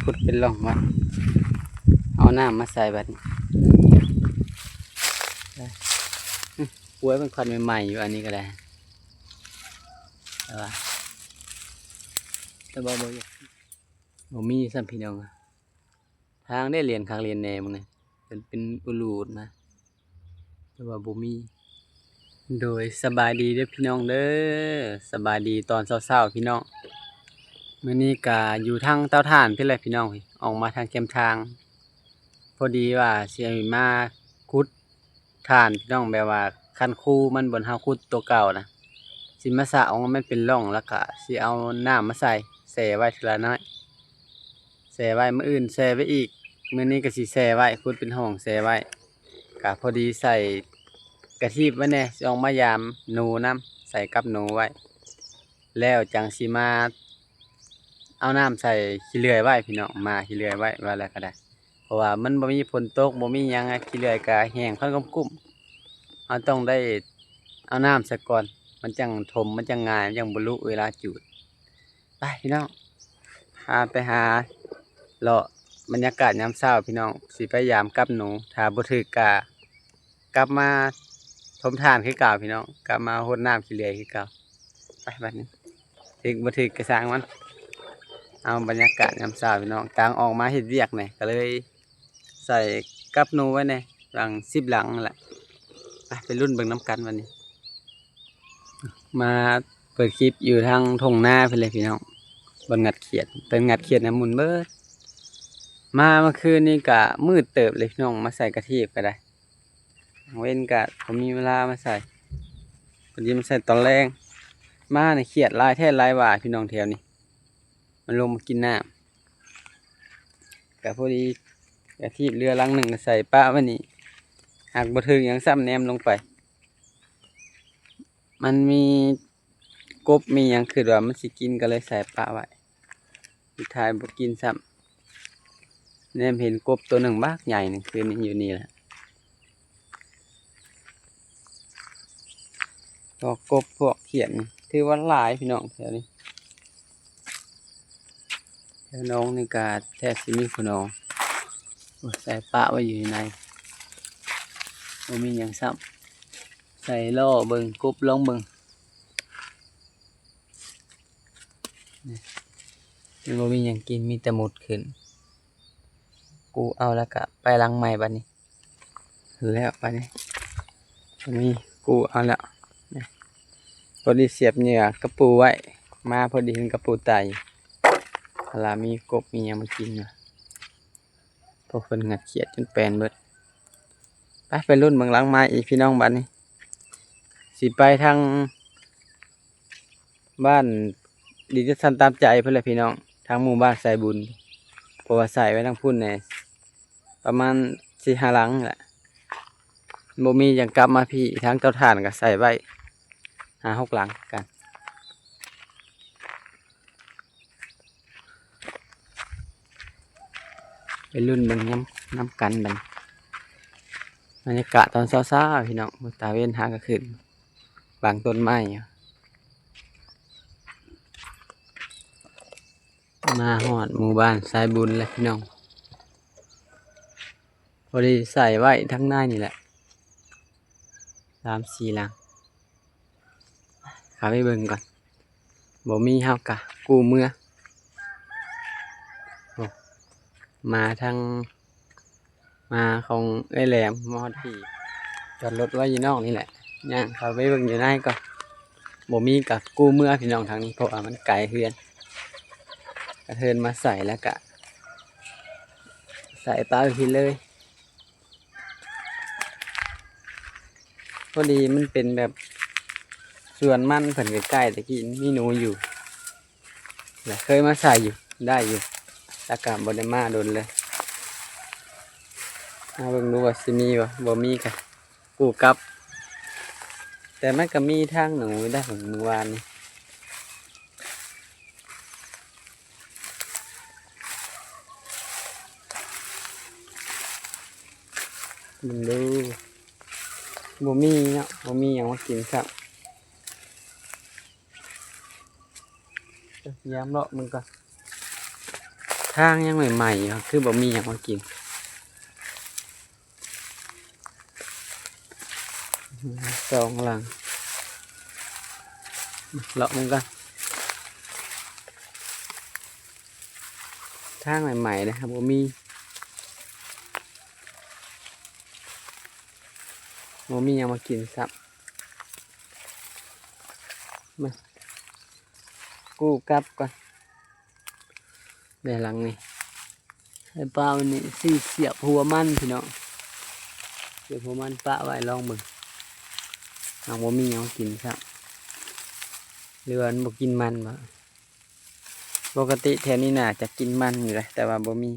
ຂຸດເປັນຮ່ອງໄວ້ ເອົານ້ຳມາໃສ່ບັດນີ້. ໂອ້ຍ ມັນຄວັນໃໝ່ໆຢູ່ ອັນນີ້ກໍໄດ້ ແຕ່ວ່າ ແຕ່ວ່າບໍ່ ບໍ່ມີຊ້ຳພີ່ນ້ອງ. ທາງໄດ້ຫຼຽນຄັກຫຼຽນແນ່ມື້ນີ້ ເປັນ ເປັນອຸລຸນະ ແຕ່ວ່າບໍ່ມີ. ໂດຍ ສະບາຍດີເດີພີ່ນ້ອງເດີ ສະບາຍດີຕອນເຊົ້າໆ ພີ່ນ້ອງ. ມື້ນີ້ກະຢູ່ທາງເຕົາຖ່ານພີ້ແຫຼະພີ່ນ້ອງ ອອກມາທາງແຄມທາງ ພໍດີວ່າຊິມາຂຸດຖ່ານພີ່ນ້ອງ ແບບວ່າຄັນຄູມັນບ່ອນເຮົາຂຸດຕົວເກົ່ານະ ຊິມາສະອອກໃຫ້ມັນເປັນຮ່ອງ ແລ້ວກະຊິເອົານ້ຳມາໃສ່ ແຊ່ໄວ້ເທື່ອລະໜ້ອຍ ແຊ່ໄວ້ ມື້ອື່ນແຊ່ໄວ້ອີກ ມື້ນີ້ກໍຊິແຊ່ໄວ້ ຂຸດເປັນຮ່ອງແຊ່ໄວ້. ກະພໍດີໃສ່ກະທີບໄວ້ແດ່ ຊິອອກມາຢາມໜູນຳ ໃສ່ກັບໜູໄວ້ ແລ້ວຈັ່ງຊິມາເອົານ້ຳໃສ່ຂີ້ເລື່ອຍໄວ້ພີ່ນ້ອງ ມາຂີ້ເລື່ອຍໄວ້ ວ່າແລ້ວກໍໄດ້ ເພາະວ່າມັນບໍ່ມີຝົນຕົກ ບໍ່ມີຫຍັງ ຂີ້ເລື່ອຍກໍແຫ້ງຄັນກຸ້ມໆ ເຮົາຕ້ອງໄດ້ເອົານ້ຳໃສ່ກ່ອນ ມັນຈັ່ງຖົມ ມັນຈັ່ງງ່າຍ ມັນຈັ່ງບໍ່ລຸເວລາຈູດ. ໄປພີ່ນ້ອງ ພາໄປຫາເລາະບັນຍາກາດຍາມເຊົ້າພີ່ນ້ອງ ຊິໄປຢາມກັບໜູ ຖ້າບໍ່ຖືກກະກັບມາຖົມຖ່ານຄືເກົ່າພີ່ນ້ອງ ກັບມາຫົດນ້ຳຂີ້ເຫຼືອຍຄືເກົ່າ. ໄປບັດນີ້ ຖືກບໍ່ຖືກກະຊ່າງມັນ ເອົາບັນຍາກາດຍາມເຊົ້າພີ່ນ້ອງ ຕ່າງອອກມາເຮັດວຽກແດ່ ກະເລີຍໃສ່ກັບໜູໄວ້ແດ່ ຫລັງສິບຫຼັງນັ້ນແຫຼະ. ໄປ ໄປລຸ້ນເບິ່ງນຳກັນບັດນີ້. ມາເປີດຄລິບຢູ່ທາງທົ່ງນາພຸ້ນເລີຍພີ່ນ້ອງ ບ່ອນງັດຂຽດ ເພິ່ນງັດຂຽດນຳໝຸ່ນເບິດ. ມາເມື່ອຄືນນີ້ກະມືດເຕີບເລີຍພີ່ນ້ອງ ມາໃສ່ກະທີບກໍໄດ້ ກາງເວັນກະບໍ່ມີເວລາມາໃສ່ ພໍດີມາໃສ່ຕອນແລງ. ມານີ້ຂຽດຫຼາຍແທ້ຫຼາຍວ່າພີ່ນ້ອງແຖວນີ້ ມັນລົງມາກິນນ້ຳ ກະພໍດີກະທີບເຫຼືອຫຼັງໜຶ່ງກະໃສ່ປະໄວ້ນີ້ ຫາກບໍ່ຖືກຫຍັງຊ້ຳ ແນມລົງໄປ ມັນມີກົບມີຫຍັງ ຄິດວ່າມັນຊິກິນ ກໍເລີຍໃສ່ປະໄວ້ ສຸດທ້າຍບໍ່ກິນຊ້ຳ. ແນມເຫັນກົບໂຕໜຶ່ງບັກໃຫຍ່ໜຶ່ງ ຄືນນີ້ຢູ່ນີ້ແຫຼະ ພວກກົບພວກຂຽດນີ້ ຖືວ່າຫຼາຍພີ່ນ້ອງແຖວນີ້. ແຖວໜອງນີ້ກະແທບຊິມີຜູ້ໜອງ. ໂອ້ຍ ໃສ່ປະໄວ້ຢູ່ໃນ ບໍ່ມີຫຍັງຊ້ຳ ໃສ່ລໍເບິ່ງ ກົບລອງເບິ່ງ. ນີ້ ມັນບໍ່ມີຫຍັງກິນ ມີແຕ່ມຸດຂຶ້ນ. ກູເອົາແລ້ວກະໄປຫຼັງໃໝ່ບັດນີ້. ແລ້ວບາດນີ້ ມີ ກູເອົາແລ້ວ ນີ້ ພໍດີສຽບເຫຍື່ອກະປູໄວ້ ມາພໍດີເຫັນກະປູຕາຍ ພາລາມີກົບມີຫຍັງມາກິນຢູ່ ພວກເພິ່ນງັດຂຽດຈົນແປນເບິດ. ໄປ ໄປລຸ້ນເບິ່ງຫຼັງໃໝ່ອີກພີ່ນ້ອງ ບາດນີ້ ຊິໄປທາງ ບ້ານດິນຈັດສັນຕາມໃຈພຸ້ນແຫຼະພີ່ນ້ອງ ທາງໝູ່ບ້ານສາຍບຸນ ເພາະວ່າໃສ່ໄວ້ທາງພຸ້ນແດ່ ປະມານສີ່ຫ້າຫຼັງແຫຼະ ບໍ່ມີຫຍັງ ກັບມາພີ້ ທາງເຕົາຖ່ານກໍໃສ່ໄວ້ຫ້າຫົກຫຼັງຄືກັນ. ໄປລຸ້ນເບິ່ງນຳ ນຳກັນບັດນີ້ ບັນຍາກາດຕອນເຊົ້າໆ ພີ່ນ້ອງ ຕາເວັນຫາກະຂຶ້ນ ບັງຕົ້ນໄມ້ຢູ່. ມາຮອດໝູ່ບ້ານສາຍບຸນແລ້ວພີ່ນ້ອງ ພໍດີໃສ່ໄວ້ທາງໃນນີ້ແຫຼະ ສາມສີ່ຫຼັງ ເຂົ້າໄປເບິ່ງກ່ອນ ບໍ່ມີເຮົາກະກູ້ເມືອ. ໂອ້ ມາທາງ ມາຂອງເອື້ອຍແຫຼມ ມາຮອດພີ້ ຈອດລົດໄວ້ຢູ່ນອກນີ້ແຫຼະ ຍ່າງເຂົ້າໄປເບິ່ງຢູ່ໃນກ່ອນ ບໍ່ມີກະກູ້ເມືອພີ່ນ້ອງທາງນີ້ ເພາະວ່າມັນໄກເຮືອນ ກະເທີນມາໃສ່ແລ້ວກະໃສ່ປະໄວ້ພີ້ເລີຍ. ພໍດີມັນເປັນແບບສວນມັນເພິ່ນໃກ້ໆ ແຕ່ກີ້ມີໜູຢູ່ ແລະເຄີຍມາໃສ່ຢູ່ ໄດ້ຢູ່ ແຕ່ກະບໍ່ໄດ້ມາດົນເລີຍ. ມາເບິ່ງດູວ່າຊິມີບໍ່ ບໍ່ມີກະກູ້ກັບ ແຕ່ມັນກະມີທາງໜູໄດ້ມື້ວານນີ້. ເບິ່ງດູ ບໍ່ມີເນາະ ບໍ່ມີຫຍັງມາກິນຊ້ຳ. ເອີ ຍາມເລາະເບິ່ງກ່ອນ ທາງຍັງໃໝ່ໆຢູ່ ຄືບໍ່ມີຫຍັງມາກິນ. ສອງຫຼັງ ເລາະເບິ່ງກ່ອນ. ທາງໃໝ່ໆເດ້ ບໍ່ມີ ບໍ່ມີຫຍັງມາກິນຊ້ຳ. ມາ ກູ້ກັບກ່ອນ. ແມ່ນຫຼັງນີ້ ໄອ້ປ້ານີ້ຊິສຽບຫົວມັນພີ່ນ້ອງ ສຽບຫົວມັນປະໄວ້ລອງເບິ່ງ. ຍັງບໍ່ມີຫຍັງກິນຊ້ຳ ຫຼືວ່າມັນບໍ່ກິນມັນບໍ? ປົກກະຕິແຖວນີ້ໜ້າຈະກິນມັນຢູ່ເດ້ ແຕ່ວ່າບໍ່ມີ.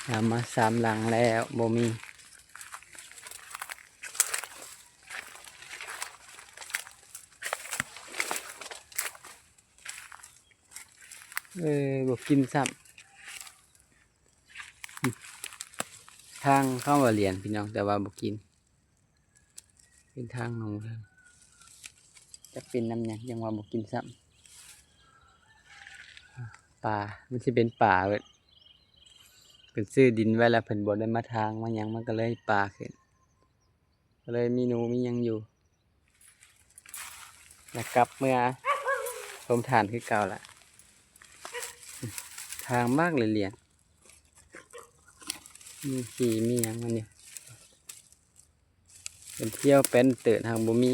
ຫາມາສາມຫຼັງແລ້ວ ບໍ່ມີ. ເອີ ບໍ່ກິນຊ້ຳ. ທາງເຂົ້າວ່າຫຼຽນພີ່ນ້ອງ ແຕ່ວ່າບໍ່ກິນ. ເປັນທາງໜູ ຈັກເປັນນຳຫຍັງ ຈັ່ງວ່າບໍ່ກິນຊ້ຳ. ປາ ມັນຊິເປັນປາເບິດ ເພິ່ນຊື້ດິນໄວ້ແລ້ວ ເພິ່ນບໍ່ໄດ້ມາຖາງມາຫຍັງ ມັນກໍເລີຍປາຂຶ້ນ ກໍເລີຍມີໜູມີຫຍັງຢູ່. ແລ້ວກັບເມືອໂຮມຖ່ານຄືເກົ່າລະ. ທາງບັກຫຼຽນໆ ມີຂີ້ມີຫຍັງມັນຢູ່. ເປັນທ່ຽວເປັນເຕີນຫາກບໍ່ມີ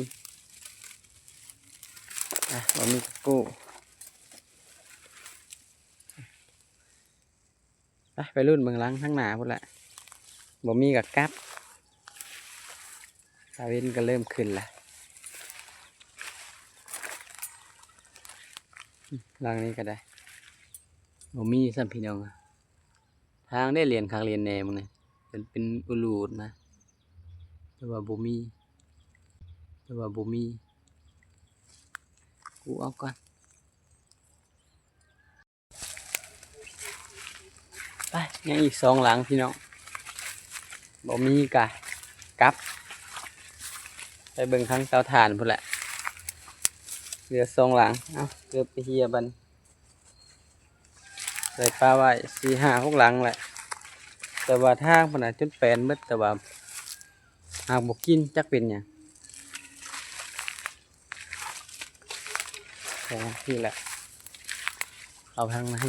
ອ່ະ ບໍ່ມີກະກູ້. ໄປ ໄປລຸ້ນເບິ່ງຫຼັງທາງໜ້າພຸ້ນລະ ບໍ່ມີກະກັບ. ຕາເວັນກໍເລີ່ມຂຶ້ນລະ ຫຼັງນີ້ກໍໄດ້ ບໍ່ມີຊ້ຳພີ່ນ້ອງ. ທາງໄດ້ຫຼຽນຄັກຫຼຽນແນ່ມື້ນີ້ ເປັນ ເປັນອຸລູດນະ ແຕ່ວ່າບໍ່ມີ ແຕ່ວ່າບໍ່ມີ ກູເອົາກ່ອນ. ໄປ ຍັງອີກສອງຫຼັງພີ່ນ້ອງ ບໍ່ມີກະກັບ ໄປເບິ່ງທາງເຕົາຖ່ານພຸ້ນແຫຼະ. ເຫຼືອສອງຫຼັງ ເອົາ ເກີບໄປເຫຍບັດ ໃສ່ປາໄວ້ສີ່ຫ້າຫົກຫຼັງແຫຼະ ແຕ່ວ່າທາງພຸ້ນນະຈົນແປນໝົດ ແຕ່ວ່າຫາກບໍ່ກິນ ຈັກເປັນຫຍັງ. ແຕ່ທີ່ແຫຼະ ເອົາທາງໃນປາ ມີ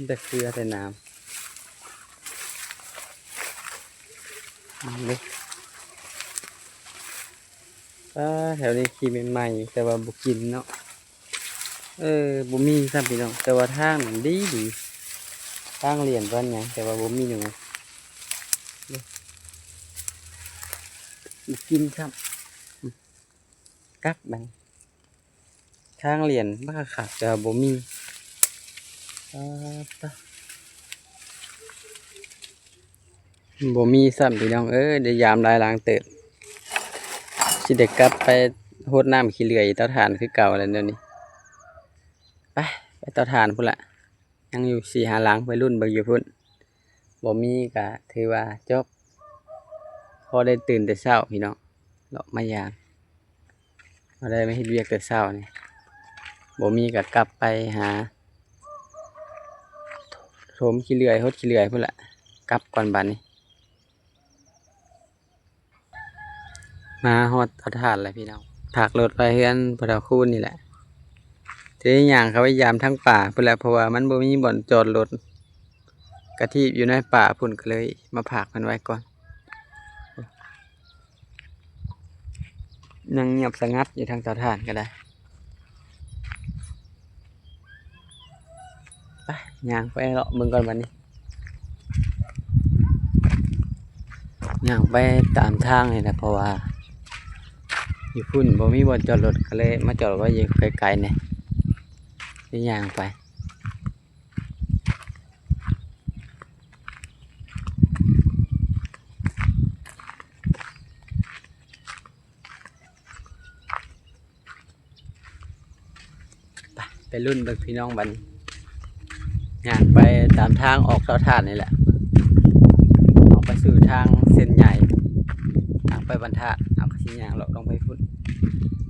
ແຕ່ເຄືອແຕ່ໜາມ ນີ້ ປາ ແຖວນີ້ຂີ້ໃໝ່ໆ ແຕ່ວ່າບໍ່ກິນເນາະ. ເອີ ບໍ່ມີຊ້ຳພີ່ນ້ອງ ແຕ່ວ່າທາງນັ້ນດີດີ ທາງຫຼຽນປານຫຍັງ ແຕ່ວ່າບໍ່ມີໜູ ບໍ່ກິນຊ້ຳ. ກັບບັດ ທາງຫຼຽນບັກຄັກໆ ແຕ່ວ່າບໍ່ມີ ປາດຕະ ບໍ່ມີຊ້ຳພີ່ນ້ອງເອີຍ ໄດ້ຢາມຫຼາຍຫຼັງເຕີບ ຊິໄດ້ກັບໄປຫົດນ້ຳຂີ້ເຫຼືອຍເຕົາຖ່ານຄືເກົ່າແລ້ວດຽວນີ້. ໄປ ໄປເຕົາຖ່ານພຸ້ນລະ ຍັງຢູ່ສີ່ຫ້າຫຼັງ ໄປລຸ້ນເບິ່ງຢູ່ພຸ້ນ ບໍ່ມີກະຖືວ່າຈົບ ພໍໄດ້ຕື່ນແຕ່ເຊົ້າພີ່ນ້ອງ ເລາະມາຢາມ ພໍໄດ້ມາເຮັດວຽກແຕ່ເຊົ້ານີ້ ບໍ່ມີກະກັບໄປຫາ ຖົມຂີ້ເຫຼືອຍ ຫົດຂີ້ເຫຼືອຍພຸ້ນລະ ກັບກ່ອນບາດນີ້. ມາຮອດເຕົາຖ່ານແລ້ວພີ່ນ້ອງ ພັກລົດໄວ້ເຮືອນພໍ່ເຖົ້າຄູນນີ້ແຫຼະ ຊິໄດ້ຍ່າງເຂົ້າໄປຢາມທາງປ່າພຸ້ນແຫຼະ ເພາະວ່າມັນບໍ່ມີບ່ອນຈອດລົດ ກະທີບຢູ່ໃນປ່າພຸ້ນ ກໍເລີຍມາພັກເພິ່ນໄວ້ກ່ອນ. ຍັງງຽບສະຫງັດຢູ່ທາງເຕົາຖ່ານກໍໄດ້. ໄປ ຍ່າງໄປເລາະເບິ່ງກ່ອນບັດນີ້ ຍ່າງໄປຕາມທາງນີ້ແຫຼະ ເພາະວ່າຢູ່ພຸ້ນບໍ່ມີບ່ອນຈອດລົດ ກໍເລີຍມາຈອດໄວ້ຢູ່ໄກໆນີ້ ໄປຍ່າງໄປ. ໄປ ໄປລຸ້ນເບິ່ງພີ່ນ້ອງບັດນີ້ ຍ່າງໄປຕາມທາງອອກເຕົາຖ່ານນີ້ແຫຼະ ອອກໄປສູ່ທາງເສັ້ນໃຫຍ່ ທາງໄປບ້ານທາດ ເຮົາກໍຊິຍ່າງເລາະລົງໄປພຸ້ນ.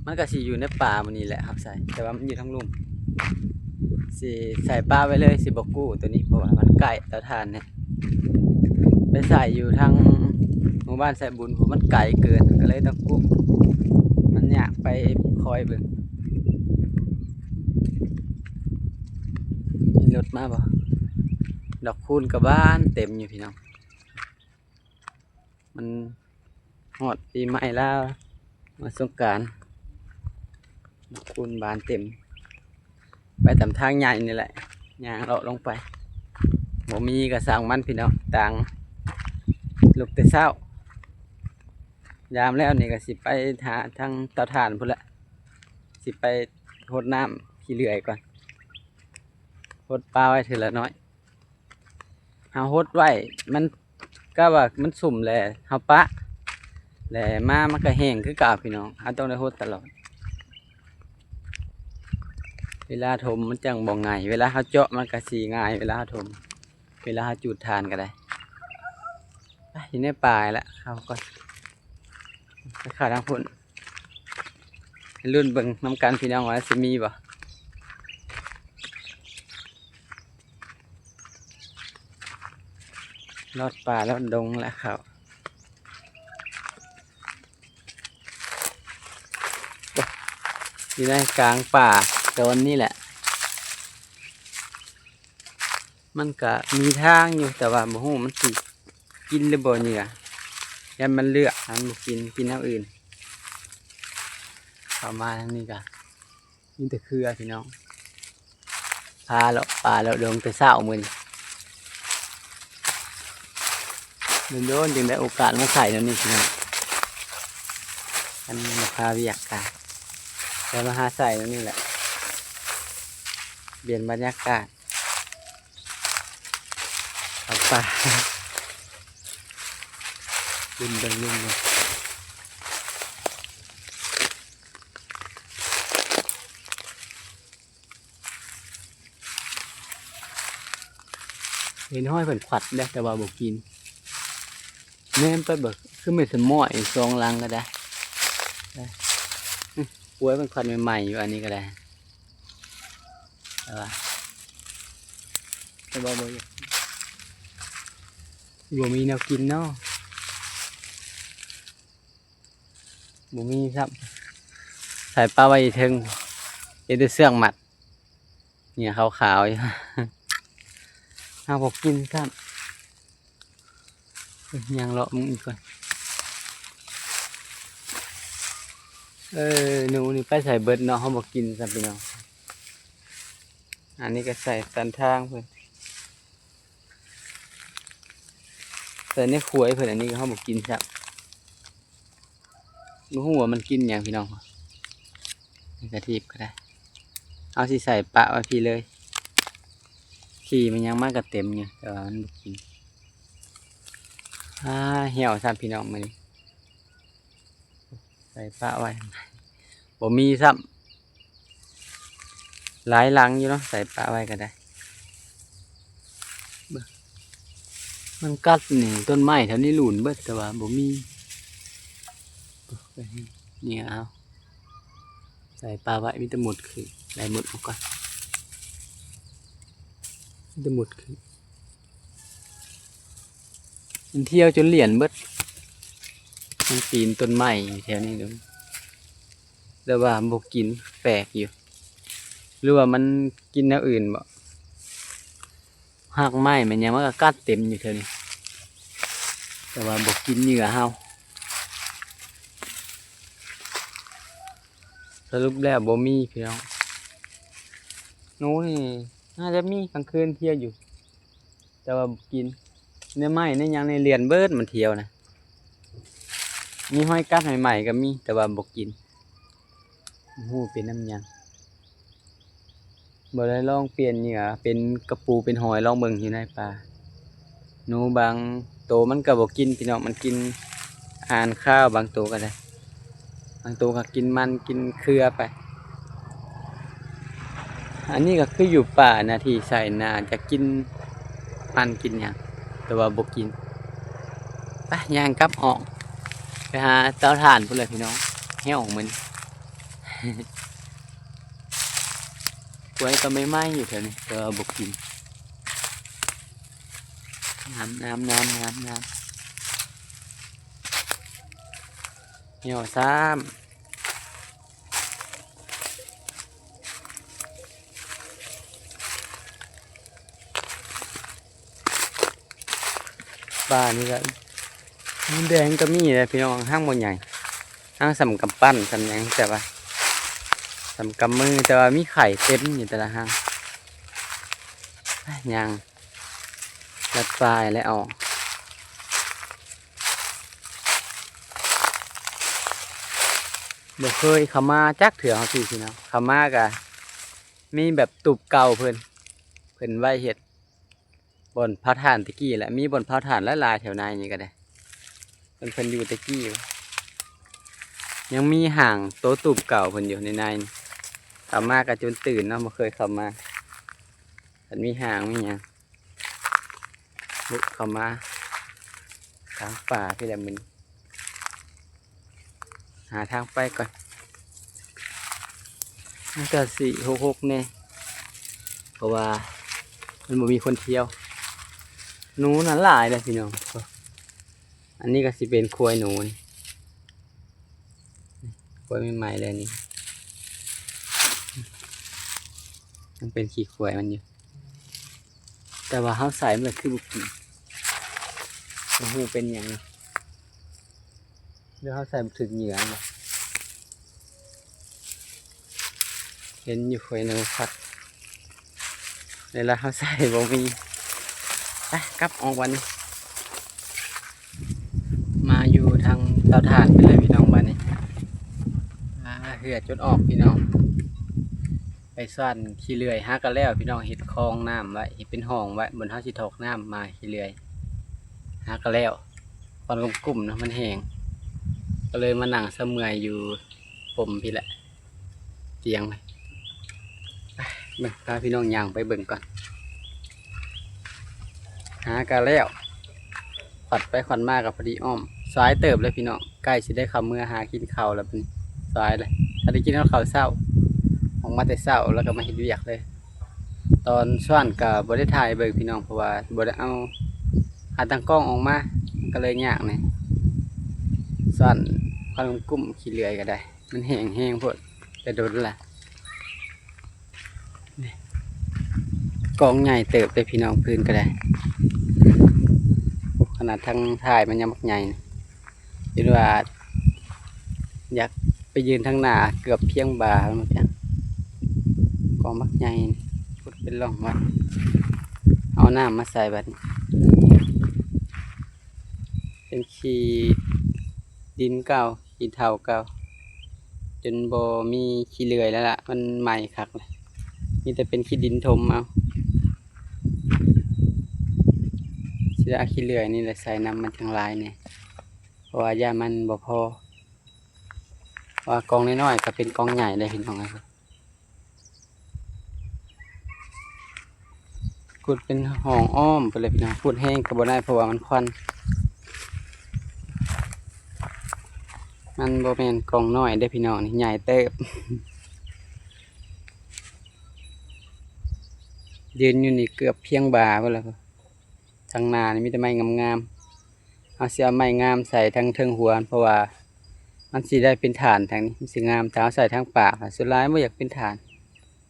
ມັນກໍຊິຢູ່ໃນປ່າໝູ່ນີ້ແຫຼະ ເຮົາໃສ່ ແຕ່ວ່າມັນຢູ່ທາງລຸ່ມ ຊິໃສ່ປະໄວ້ເລີຍ ຊິບໍ່ກູ້ໂຕນີ້ ເພາະວ່າມັນໃກ້ເຕົາຖ່ານນີ້ ໄປໃສ່ຢູ່ທາງໝູ່ບ້ານໄຊບຸນ ມັນໄກເກີນ ກໍເລີຍຕ້ອງກູ້ ມັນຍາກ ໄປຄອຍເບິ່ງ. ມີລົດມາບໍ່? ດອກຄູນກໍບານເຕັມຢູ່ພີ່ນ້ອງ ມັນຮອດປີໃໝ່ລາວ ມາສົງການ ດອກຄູນບານເຕັມ. ໄປຕາມທາງໃຫຍ່ນີ້ແຫຼະ ຍ່າງເລາະລົງໄປ ບໍ່ມີກໍຊ່າງມັນພີ່ນ້ອງ ຕ່າງລຸກແຕ່ເຊົ້າ ຍາມແລ້ວນີ້ກໍຊິໄປຫາທາງເຕົາຖ່ານພຸ້ນແຫຼະ ຊິໄປຫົດນ້ຳຂີ້ເລື່ອຍກ່ອນ ຫົດປາໄວ້ເທື່ອລະໜ້ອຍ. ເຮົາຫົດໄວ້ ມັນ ກະວ່າມັນຊຸ່ມແຫຼະ ເຮົາປະ ແລະມາມັນກະແຫ້ງຄືເກົ່າພີ່ນ້ອງ ເຮົາຕ້ອງໄດ້ຫົດຕະຫຼອດ ເວລາຖົມມັນຈັ່ງບໍ່ງ່າຍ ເວລາເຮົາເຈາະມັນກະຊິງ່າຍ ເວລາເຮົາຖົມ ເວລາເຮົາຈູດຖ່ານກະໄດ້. ໄປ ຢູ່ໃນປ່າແຫຼະ ເຂົ້າກ່ອນ ໄປເຂົ້າທາງພຸ້ນ ລຸ້ນເບິ່ງນຳກັນພີ່ນ້ອງວ່າຊິມີບໍ່ ລອດປ່າລອດດົງແລ້ວເຂົ້າ ຢູ່ໃນກາງປ່າໂຊນນີ້ແຫຼະ ມັນກະມີທາງຢູ່ ແຕ່ວ່າບໍ່ຮູ້ມັນຊິກິນຫຼືບໍ່ເຫຍື່ອ ຢ້ານມັນເລືອກ ມັນບໍ່ກິນ ກິນແນວອື່ນ. ເຂົ້າມາທາງນີ້ກະມີແຕ່ເຄືອພີ່ນ້ອງ ພາເລາະປ່າເລາະດົງແຕ່ເຊົ້າມື້ນີ້ ໂດນໆຈຶ່ງໄດ້ໂອກາດມາໃສ່ແນວນີ້ພີ່ນ້ອງ ມັນບໍ່ຄາວຽກກະ ແຕ່ມາຫາໃສ່ແນວນີ້ແຫຼະ ປ່ຽນບັນຍາກາດ. ເອົາປາ ເບິ່ງ ເບິ່ງ ເບິ່ງ ເບິ່ງ ເຫັນຫ້ອຍເພິ່ນຂວັດແລ້ວ ແຕ່ວ່າບໍ່ກິນ ແນມໄປເບິ່ງ ຄືແມ່ນສະໝ້ອຍ ສອງຫຼັງກໍໄດ້ ອື ປ່ວຍເພິ່ນຂວັດໃໝ່ໆຢູ່ ອັນນີ້ກໍໄດ້. ແຕ່ວ່າ ແຕ່ວ່າບໍ່ ບໍ່ມີແນວກິນເນາະ ບໍ່ມີຊ້ຳ ໃສ່ປະໄວ້ເທິງ ເຮັດແຕ່ເຊືອກມັດ ເຫຍື່ອຂາວໆຢູ່ ຫາບໍ່ກິນຊ້ຳ. ຍ່າງເລາະເບິ່ງອີກກ່ອນ ເອີ ໜູນີ້ໄປໃສເບິດເນາະ ເຮົາບໍ່ກິນຊ້ຳພີ່ນ້ອງ ອັນນີ້ກໍໃສ່ຕັນທາງເພິ່ນ ໃສ່ໃນຂວາຍເພິ່ນ ອັນນີ້ກໍເຮົາບໍ່ກິນຊ້ຳ ບໍ່ຮູ້ວ່າມັນກິນຫຍັງພີ່ນ້ອງ ໃນກະທີບກໍໄດ້ ເຮົາຊິໃສ່ປະໄວ້ພີ້ເລີຍ ຂີ້ມັນຍັງມາກໍເຕັມຢູ່ ແຕ່ວ່າມັນບໍ່ກິນ ອາ ຫ່ຽວຊ້ຳພີ່ນ້ອງມື້ນີ້ ໃສ່ປະໄວ້ ບໍ່ມີຊ້ຳ ຫຼາຍຫຼັງຢູ່ເນາະ ໃສ່ປະໄວ້ກໍໄດ້ ເບິ່ງ ມັນກັດນີ້ ຕົ້ນໄມ້ແຖວນີ້ຫຼຸນເບິດ ແຕ່ວ່າບໍ່ມີ ນີ້ເອົາ ໃສ່ປະໄວ້ ມີແຕ່ໝົດຄື ໄລ່ໝົດອອກກ່ອນ ມີແຕ່ໝົດຄື ມັນທ່ຽວຈົນຫຼຽນເບິດ ມັນປີນຕົ້ນໄມ້ແຖວນີ້ເດ້ ແຕ່ວ່າບໍ່ກິນ ແປກຢູ່ ຫຼືວ່າມັນກິນແນວອື່ນບໍ? ຮາກໄມ້ແມ່ນຫຍັງ ມັນກໍກັດເຕັມຢູ່ແຖວນີ້ ແຕ່ວ່າບໍ່ກິນເຫຍື່ອເຮົາ. ສະຫຼຸບແລ້ວບໍ່ມີພີ່ນ້ອງ ໜູນີ້ໜ້າຈະມີກາງຄືນທ່ຽວຢູ່ ແຕ່ວ່າບໍ່ກິນ ໃນໄມ້ໃນຫຍັງນີ້ລຽນເບິດ ມັນທ່ຽວນະ ມີຮອຍກັດໃໝ່ໆກໍມີ ແຕ່ວ່າບໍ່ກິນ ບໍ່ຮູ້ເປັນນຳຫຍັງ. ບໍ່ໄດ້ລອງປ່ຽນເຫຍື່ອເປັນກະປູເປັນຫອຍລອງເບິ່ງຢູ່ໃນປ່າ. ໜູບາງໂຕມັນກໍບໍ່ກິນພີ່ນ້ອງ ມັນກິນອາຫານຄາວ ບາງໂຕກໍໄດ້ ບາງໂຕກໍກິນມັນກິນເຄືອໄປ. ອັນນີ້ກໍຄືຢູ່ປ່ານະ ທີ່ໄຖນາ ຈະກິນມັນກິນຫຍັງ ແຕ່ວ່າບໍ່ກິນ. ໄປ ຍ່າງກັບອອກ ໄປຫາເຕົາຖ່ານພຸ້ນແຫຼະພີ່ນ້ອງ. ແຫ້ວມື້ນີ້ ກວຍກໍໃໝ່ໆຢູ່ແຖວນີ້ ແຕ່ວ່າບໍ່ກິນ. ນ້ຳ ນ້ຳ ນ້ຳ ນ້ຳ ນ້ຳ ແຫ້ວຊ້ຳ. ປ່ານີ້ກໍ ມົນແດງກໍມີແຫຼະພີ່ນ້ອງ ຮັ່ງບໍ່ໃຫຍ່ ຮັ່ງສ່ຳກຳປັ້ນສ່ຳຫຍັງ ແຕ່ວ່າສ່ຳກຳມື ແຕ່ວ່າມີໄຂ່ເຕັມຢູ່ແຕ່ລະຮັ່ງ. ຍ່າງລັດປ່າແລ້ວອອກ. ບໍ່ເຄີຍເຂົ້າມາຈັກເທື່ອ ເຮົາທີ່ພີ່ນ້ອງ ເຂົ້າມາກະມີແບບຕູບເກົ່າເພິ່ນ ເພິ່ນໄວ້ເຮັດບ່ອນເຜົາຖ່ານແຕ່ກີ້ແຫຼະ ມີບ່ອນເຜົາຖ່ານຫຼາຍໆແຖວໃນນີ້ກໍໄດ້ ເພິ່ນ ເພິ່ນຢູ່ແຕ່ກີ້ ຍັງມີຮ່າງໂຕຕູບເກົ່າເພິ່ນຢູ່ໃນໃນນີ້. ເຂົ້າມາກໍຈົນຕື່ນເນາະ ບໍ່ເຄີຍເຂົ້າມາ ຄັນມີຮ່າງມີຫຍັງ. ບຸກເຂົ້າມາທາງປ່າພີ້ແຫຼະມື້ນີ້ ຫາທາງໄປກ່ອນ. ມັນກະຊິຮົກໆແດ່ ເພາະວ່າມັນບໍ່ມີຄົນທ່ຽວ. ໜູນັ້ນຫຼາຍເດ້ພີ່ນ້ອງ. ອັນນີ້ກໍຊິເປັນຄວາຍໜູນີ້ ຄວາຍໃໝ່ໆເລີຍນີ້ ຍັງເປັນຂີ້ຄວາຍມັນຢູ່. ແຕ່ວ່າເຮົາໃສ່ມັນລະຄືບໍ່ກິນ ບໍ່ຮູ້ເປັນຫຍັງ ຫຼືເຮົາໃສ່ບໍ່ຖືກເຫຍື່ອ. ເຫັນຢູ່ຂ້ອຍໜູຄັກ ເວລາເຮົາໃສ່ບໍ່ມີ. ໄປ ກັບອອກບັດນີ້ ມາຢູ່ທາງເຕົາຖ່ານໄປເລີຍພີ່ນ້ອງບັດນີ້. ອາ ເຫື່ອຈົນອອກພີ່ນ້ອງ. ໄປສ້ອນຂີ້ເລື່ອຍຫາກໍແລ້ວພີ່ນ້ອງ ເຮັດຄອງນ້ຳໄວ້ ເຮັດເປັນຮ່ອງໄວ້ ບ່ອນເຮົາຊິຖອກນ້ຳມາຂີ້ເລື່ອຍ ຫາກໍແລ້ວ. ຄວັນກຸ້ມໆເນາະ ມັນແຫ້ງ ກໍເລີຍມານັ່ງສະເໝື່ອຍຢູ່ພົ່ມພີ້ແຫຼະ ຕຽງໄວ້. ໄປ ເບິ່ງ ພາພີ່ນ້ອງຍ່າງໄປເບິ່ງກ່ອນ. ຫາກໍແລ້ວ ຂວັນໄປຂວັນມາກໍພໍດີອ້ອມ ສາຍເຕີບເລີຍພີ່ນ້ອງ. ໃກ້ຊິໄດ້ເຂົ້າເມືອຫາກິນເຂົ້າແລ້ວ ບັດນີ້ສາຍເລີຍ. ຖ້າໄດ້ກິນເຂົ້າເຊົ້າ ອອກມາແຕ່ເຊົ້າ ແລ້ວກໍມາເຮັດວຽກເລີຍ. ຕອນຊ້ອນກໍບໍ່ໄດ້ຖ່າຍໃຫ້ເບິ່ງພີ່ນ້ອງ ເພາະວ່າບໍ່ໄດ້ເອົາຂາຕັ້ງກ້ອງອອກມາ ມັນກໍເລີຍຍາກແດ່. ຊ້ອນຄວັນກຸ້ມຂີ້ເລື່ອຍກໍໄດ້ ມັນແຫ້ງແຮງໂພດ ແຕ່ດົນລະ. ນີ້ ກອງໃຫຍ່ເຕີບເດ້ພີ່ນ້ອງ ພື້ນກໍໄດ້. ໂອ້ ຂະໜາດທາງທ້າຍມັນຍັງບັກໃຫຍ່ ຈົນວ່າຢາກໄປຢືນທາງໜ້າ ເກືອບພຽງບ່າມັນຈັ່ງ ກອງບັກໃຫຍ່ ຂຸດເປັນຮ່ອງໄວ້. ເອົານ້ຳມາໃສ່ບັດນີ້ ເປັນຂີ້ດິນເກົ່າ ຂີ້ເຖົ້າເກົ່າ ຈົນບໍ່ມີຂີ້ເລື່ອຍແລ້ວລະ ມັນໃໝ່ຄັກລະ ມີແຕ່ເປັນຂີ້ດິນຖົມເອົາ. ຊິໄດ້ເອົາຂີ້ເລື່ອຍນີ້ແຫຼະໃສ່ນຳ ມັນຈັ່ງຫຼາຍແດ່ ເພາະວ່າຢ້ານມັນບໍ່ພໍ. ວ່າກອງນ້ອຍໆກໍເປັນກອງໃຫຍ່ເດ້ພີ່ນ້ອງເອີຍ. ຂຸດເປັນຮ່ອງອ້ອມໄປເລີຍພີ່ນ້ອງ ຂຸດແຮງກໍບໍ່ໄດ້ ເພາະວ່າມັນຄວັນ. ມັນບໍ່ແມ່ນກອງນ້ອຍເດ້ພີ່ນ້ອງ ນີ້ໃຫຍ່ເຕີບ. ຢືນຢູ່ນີ້ເກືອບພຽງບ່າພຸ້ນລະ. ທາງໜ້ານີ້ມີແຕ່ໄມ້ງາມໆ ເຮົາຊິເອົາໄມ້ງາມໃສ່ທາງເທິງຫົວ ເພາະວ່າມັນຊິໄດ້ເປັນຖານທາງນີ້ ມັນຊິງາມ. ຖ້າເຮົາໃສ່ທາງປາກ ສ່ວນຫຼາຍບໍ່ຢາກເປັນຖານ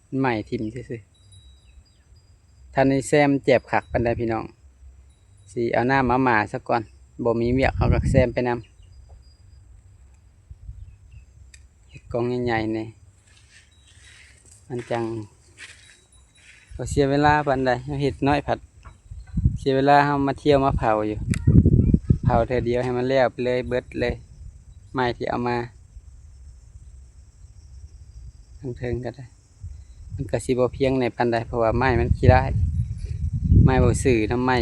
ມັນໄໝ້ຖິ້ມຊື່ໆ. ທາງນີ້ແຊມແຈບຄັກປານໃດພີ່ນ້ອງ ຊິເອົານ້ຳມາໝ່າຊະກ່ອນ ບໍ່ມີວຽກເຮົາກໍແຊມໄປນຳ. ເຮັດກອງໃຫຍ່ໆແດ່ ມັນຈັ່ງບໍ່ເສຍເວລາປານໃດ. ເຮົາເຮັດນ້ອຍພັດເສຍເວລາ ເຮົາມາທ່ຽວມາເຜົາຢູ່ ເຜົາເທື່ອດຽວໃຫ້ມັນແລ້ວໄປເລີຍ ເບິດເລີຍ ໄມ້ທີ່ເອົາມາ. ທາງເທິງກໍໄດ້ ມັນກໍຊິບໍ່ພຽງແດ່ປານໃດ ເພາະວ່າໄມ້ມັນຂີ້ຮ້າຍ ໄມ້ບໍ່ຊື່ນຳ ໄມ້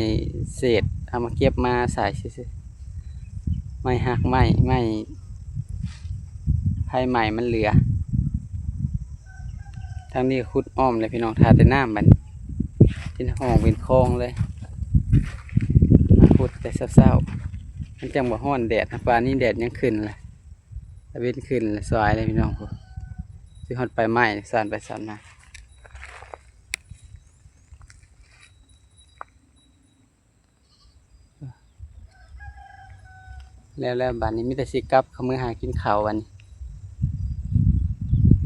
ເສດ ເອົາມາເກັບມາໃສ່ຊື່ໆ ໄມ້ຮັກໄມ້ ໄມ້ໄຟໄໝ້ມັນເຫຼືອ. ແ ທາງນີ້ຂຸດອ້ອມແລ້ວພີ່ນ້ອງ ຖ້າແຕ່ນ້ຳບັດນີ້ ເປັນຮ່ອງເປັນຄອງເລີຍ. ມາຂຸດແຕ່ເຊົ້າໆ ມັນຈັ່ງບໍ່ຮ້ອນແດດນະ. ປານນີ້ແດດຍັງຂຶ້ນລະ ຕາເວັນຂຶ້ນລະ ສວາຍເລີຍພີ່ນ້ອງ. ຊິຮອດປາຍໄມ້ ສ້ອນໄປສ້ອນມາ. ແລ້ວ ແລ້ວບາດນີ້ມີແຕ່ຊິກັບເຂົ້າເມືອຫາກິນເຂົ້າບາດນີ້.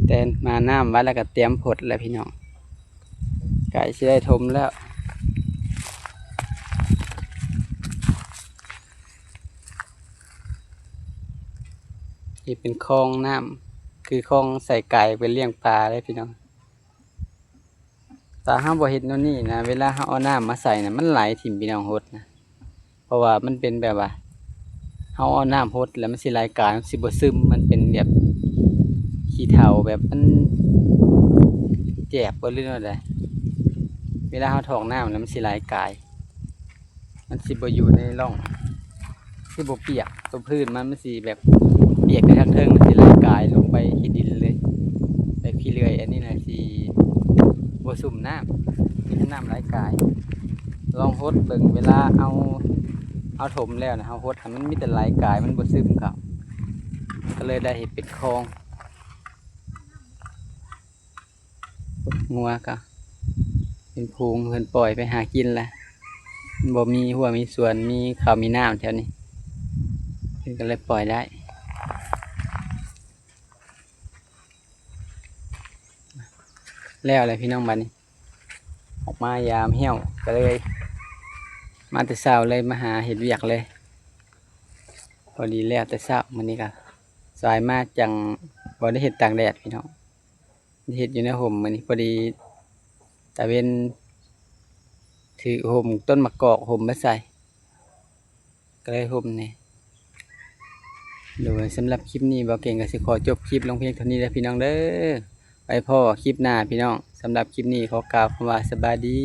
ແຕ່ມານ້ຳວັດແລ້ວກໍຕຽມພົດແລ້ວພີ່ນ້ອງ ໃກ້ຊິໄດ້ຖົມແລ້ວ. ນີ້ເປັນຄອງນ້ຳ ຄືຄອງໃສ່ກາຍໄປລ້ຽງປາເດ້ພີ່ນ້ອງ. ຖ້າເຮົາບໍ່ເຮັດແນວນີ້ນະ ເວລາເຮົາເອົານ້ຳມາໃສ່ນະ ມັນໄຫຼຖິ້ມພີ່ນ້ອງ ຫົດນະ. ເພາະວ່າມັນເປັນແບບວ່າ ເຮົາເອົານ້ຳຫົດແລ້ວມັນຊິໄຫຼກາຍ ມັນຊິບໍ່ຊຶມ. ມັນເປັນແບບຂີ້ເຖົ່າ ແບບມັນແຈບບໍ່ ຫຼືແນວໃດ. ເວລາເຮົາຖອກນ້ຳແລ້ວມັນຊິໄຫຼກາຍ ມັນຊິບໍ່ຢູ່ໃນຮ່ອງ ຊິບໍ່ປຽກ. ຕົວພື້ນມັນ ມັນຊິແບບປຽກແຕ່ທາງເທິງ ມັນຊິໄຫຼກາຍລົງໄປຂີ້ດິນເລີຍ ແບບຂີ້ເລື່ອຍ. ອັນນີ້ນະຊິບໍ່ຊຸ່ມນ້ຳ ມີແຕ່ນ້ຳໄຫຼກາຍ. ລອງຫົດເບິ່ງ ເວລາເຮົາ ເຮົາຖົມແລ້ວນະ ເຮົາຫົດໃຫ້ມັນມີແຕ່ໄຫຼກາຍ ມັນບໍ່ຊຶມເຂົ້າ ກໍເລີຍໄດ້ເຮັດເປັນຄອງ. ງົວກໍເປັນຝູງ ເພິ່ນປ່ອຍໄປຫາກິນລະ ມັນບໍ່ມີຮົ້ວມີສວນ ມີເຂົ້າມີນ້ຳແຖວນີ້ ເພິ່ນກໍເລີຍປ່ອຍໄດ້. ແລ້ວແຫຼະພີ່ນ້ອງ ບາດນີ້ອອກມາຍາມແຫ້ວ ກໍເລີຍມາແຕ່ເຊົ້າເລີຍ ມາຫາເຮັດວຽກເລີຍ. ພໍດີແລ້ວແຕ່ເຊົ້າ ມື້ນີ້ກໍສາຍມາ ຈັ່ງບໍ່ໄດ້ເຮັດຕາກແດດພີ່ນ້ອງ. ເຮັດຢູ່ໃນຮົ່ມມື້ນີ້ ພໍດີຕາເວັນຖືກຮົ່ມຕົ້ນໝາກກອກ ຮົ່ມມາໃສ່ ກໍເລີຍຮົ່ມແດ່. ໂດຍ ສຳລັບຄລິບນີ້ ບ່າວເກັ່ງກໍຊິຂໍຈົບຄລິບລົງພຽງເທົ່ານີ້ເດີພີ່ນ້ອງເດີ. ໄວ້ພໍ້ຄລິບໜ້າພີ່ນ້ອງ. ສຳລັບຄລິບນີ້ຂໍກ່າວຄຳວ່າສະບາຍດີ.